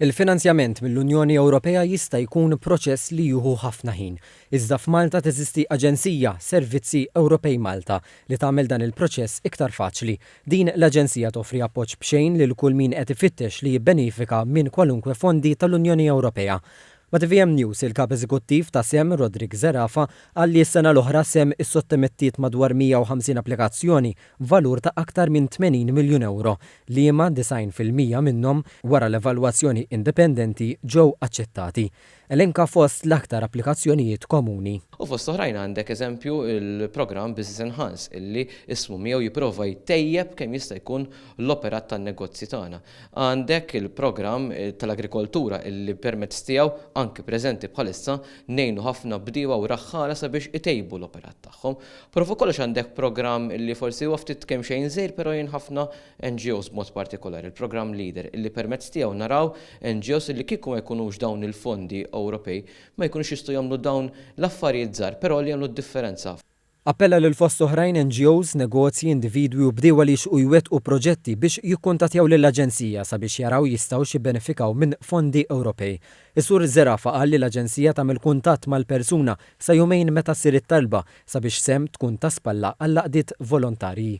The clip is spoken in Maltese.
Il-finanzjament mill-Unjoni Ewropea jista' jkun proċess li jieħu ħafna ħin. Iżda f'Malta teżisti aġenzija, Servizzi Ewropej Malta, li tagħmel dan il-proċess iktar faċli. Din l-aġenzija toffri appoġġ b'xejn lil kull min qed ifittex li jibbenifika minn kwalunkwe fondi tal-Unjoni Ewropea. Ma' tvm News, il-Kap Eżekuttiv ta' sem, Roderick Zerafa, qal li s-sena l-oħra sem issottomettiet madwar 150 applikazzjoni b'valur ta' aktar minn 80 miljun ewro, liema 90% minnhom, wara l-evalwazzjoni indipendenti, ġew aċċettati. Elenka fost l-aktar applikazzjonijiet komuni. U fost oħrajn għandek eżempju l-programm Business Enhance illi ismu miegħu jipprova jtejjeb kemm jista' jkun l-operat tan-negozji tagħna. Għandek il-programm tal-agrikoltura illi permezz tiegħu, anki preżenti bħalissa, ngħinu ħafna bdiewa u raħħala sabiex itejbu l-operat tagħhom. Però fuq kollox għandek programm illi forsi huwa ftit kemxejn żgħir però jgħin ħafna NGOs b'mod partikolari, il-programm Leader, illi permezz tiegħu naraw NGOs illi kieku ma jkunux dawn il-fondi Ewropej ma jkunux jistgħu jagħmlu dawn l-affarijiet żgħar però li jagħmlu d-differenza. Appella lil fost oħrajn NGOs, negozji, individwi u bdiewa li jixtqu jwettqu proġetti biex jikkuntattjaw lill-Aġenzija sabiex jaraw jistgħux jibbenefikaw minn fondi Ewropej. Is-Sur Zerafa qal li l-Aġenzija tagħmel kuntatt mal-persuna sa jumejn meta ssir it-talba sabiex sem tkun ta' spalla għall-għaqdiet volontarji.